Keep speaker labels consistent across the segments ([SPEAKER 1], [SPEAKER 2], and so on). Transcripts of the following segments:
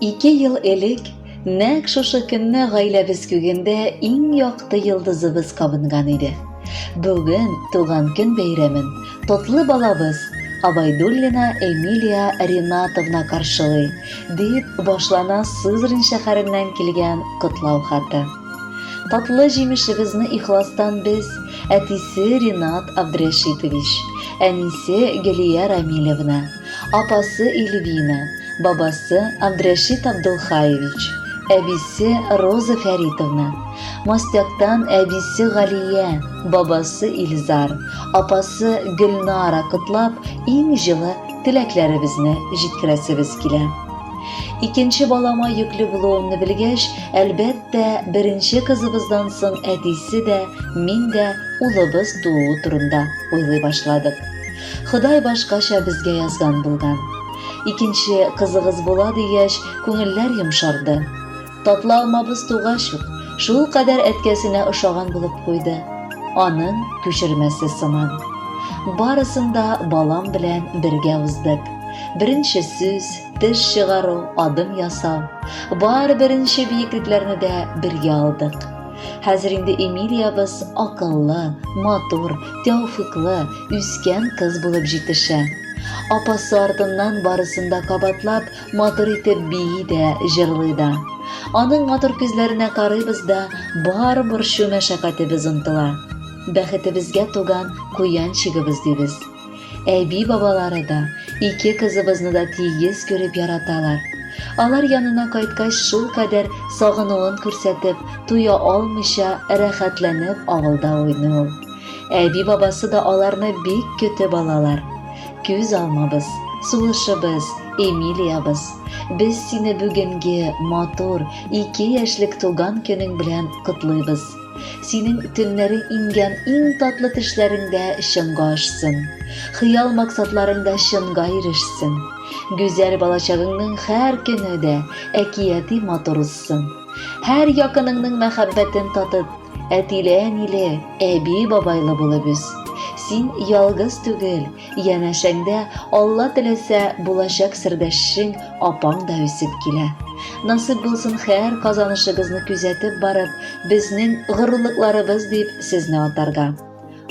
[SPEAKER 1] Ике ел элек нәкъ шушы көнне гаиләбез күгендә иң якты йолдызыбыз кабынган иде. Бүген туган көн бәйрәмен татлы балабыз Абайдуллина Эмилия Ринатовна каршылый, дип башлана Сызрань шәһәреннән килгән котлау хаты. Татлы җимешебезне ихластан без, әтисе Ринат Абдрәшитович, әнисе Гөлия Рамилевна, апасы Эльвина, бабасы Абдрәшит Абдулхаевич, әбисе Роза Фәритовна, Мостяктан әбисе Галия, бабасы Илзар, апасы Гөлнара котлап, иң җылы теләкләребезне җиткерәсебез килә. Икенче балама йөкле булуымны белгәч, әлбәттә, беренче кызыбыздан соң әтисе дә, мин дә улыбыз тууы турында уйлый башладык. Ходай башкача безгә язган булган. Икенче кызыгыз була дигәч, күңелләр йомшарды. Татлы алмабыз тугач ук, шулкадәр әткәсенә ошаган булып куйды. Аның күчермәсе сыман. Барысын да балам белән бергә уздык. Беренче сүз, теш чыгару, адым ясау. Бар беренче биеклекләрне дә бергә алдык. Хәзер инде Эмилиябыз акыллы, матур, тәүфыйклы, үскән кыз булып җитешә. Апасы артыннан барысын да кабатлап, матур итеп бии дә, җырлый да. Аның матур күзләренә карыйбыз да, бар борчу-мәшәкатебез онтыла. Бәхетебезгә туган куянчигыбыз дибез. Әби-бабалары да ике кызыбызны да тигез күреп яраталар. Алар янына кайткач шулкадәр сагынуын күрсәтеп, туя алмыйча рәхәтләнеп авылда уйный ул. Әби-бабасы да аларны бик көтеп алалар. Күз алмабыз, сулышыбыз, Эмилиябыз. Без сине бүгенге матур ике яшьлек туган көнең белән котлыйбыз. Синең төннәрең иңгән иң татлы төшләрең дә чынга ашсын. Хыял-максатларың да чынга ирешсен. Гүзәл балачагыңның һәр көне дә әкияти матур узсын. Һәр якыныңның мәхәббәтен татып, әтиле-әниле, әби-бабайлы булып үс. Син ялгыз түгел, Янәшәңдә, Алла теләсә, булачак сердәшчең, апаң да үсеп килә. Насыйп булсын һәр казанышыгызны күзәтеп барып, безнең горурлыкларыбыз дип сезне атарга.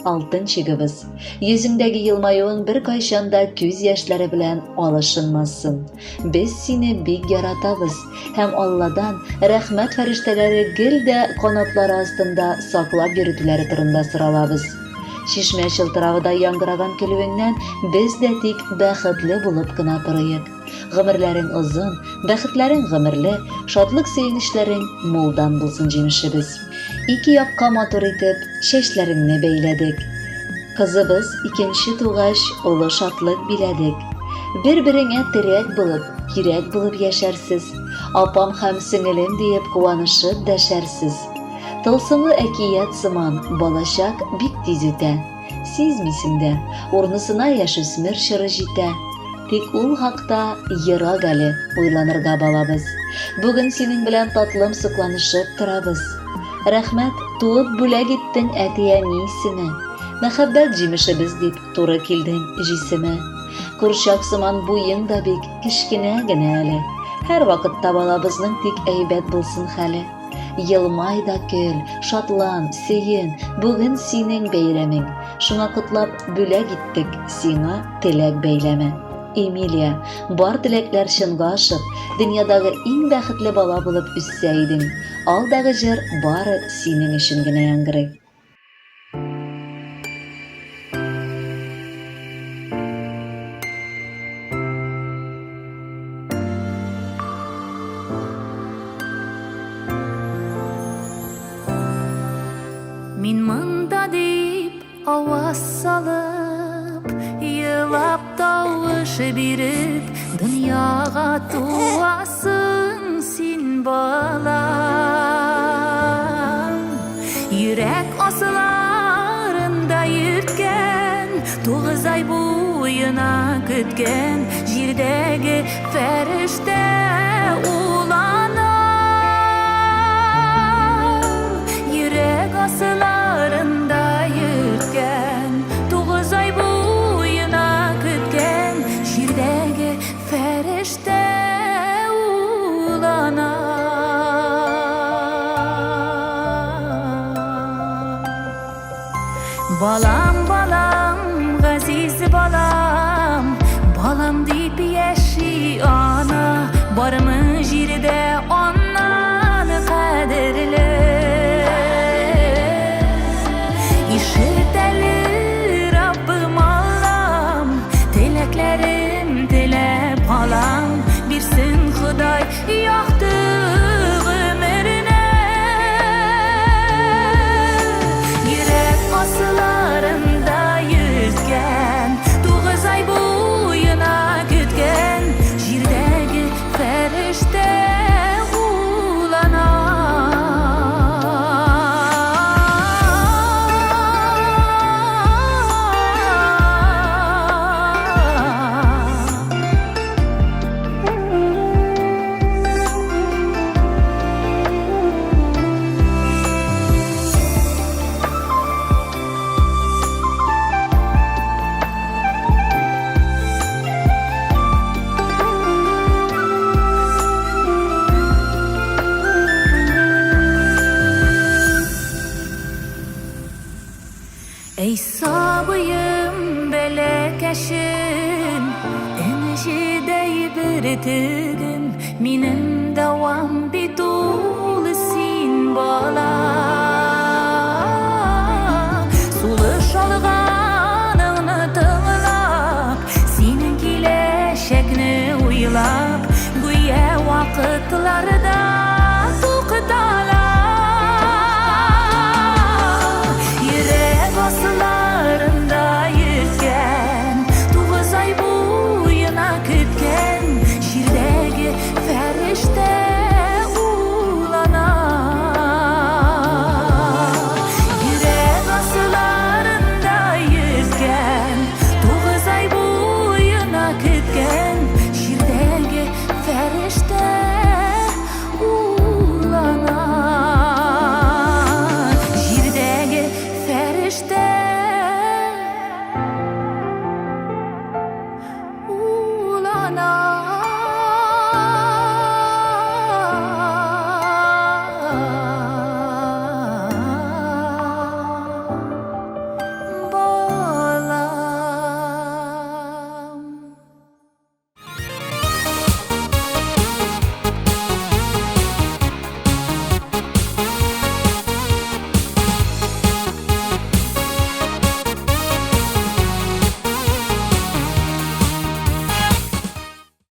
[SPEAKER 1] Алтын чигебез, йөзеңдәге елмаюың беркайчан да күз яшьләре белән алышынмасын. Без сине бик яратабыз һәм Алладан рәхмәт фәрештәләре гел дә канатлары астында саклап йөртүләре турында соралабыз. Чишмә чылтыравыдай яңгыраган көлүеңнән без дә тик бәхетле булып кына торыйк. Гомерләрең озын, бәхетләрең гомерле, шатлык-сөенечләрең мулдан булсын җимешебез. Ике якка матур итеп чәчләреңне бәйләдек. Кызыбыз икенче тугач, олы шатлык биләдек. Бер-береңә терәк булып, кирәк булып яшәрсез. Апам һәм сеңелем диеп куанышып дәшәрсез. Тылсымлы әкият сыман, балачак бик тиз үтә. Сизмисең дә, урнысына яшүсмер чоры җитә. Тик ул хакта ерак әле уйланырга балабыз. Бүген синең белән татлым сокланышып торабыз. Рәхмәт, туып бүләк иттең әти-әни исеме. Мәхәббәт җимешебез дип туры килдең җисеме. Курчак сыман буең да бик кечкенә генә әле. Һәрвакытта балабызның тик әйбәт булсын хәле. Елмай да көл, шатлан, сөен, бүген синең бәйрәмең. Шуңа котлап бүләк иттек сиңа теләк бәйләме. Эмилия, бар теләкләр чынга ашып, дөньядагы иң бәхетле бала булып үссә идең. Алдагы җыр бары синең өчен генә яңгырый.
[SPEAKER 2] Мин монда дип аваз салып, елап тавыш биреп, дөньяга туасың син, балам. Йөрәк асыларында йөрткән, 9 ай буена көткән җирдәге фәрештә ул ана. Йөрәк асыларында йөрткән, 9 ай буена көткән җирдәге фәрештә ул. Балам, балам, газиз балам, балам дип яши ана, бармы җирдә аннан кадерле? Ишет әле, Раббым Аллам, теләкләрем теләп калам, бирсен Ходай якты гомерне. Йөрәк асылларында йөрткән, 9 ай буена көткән, җирдәге фәрештә ул ана. Әй сабыем, бәләкәчем, энҗедәй бөртегем, минем дәвам бит ул син, балам.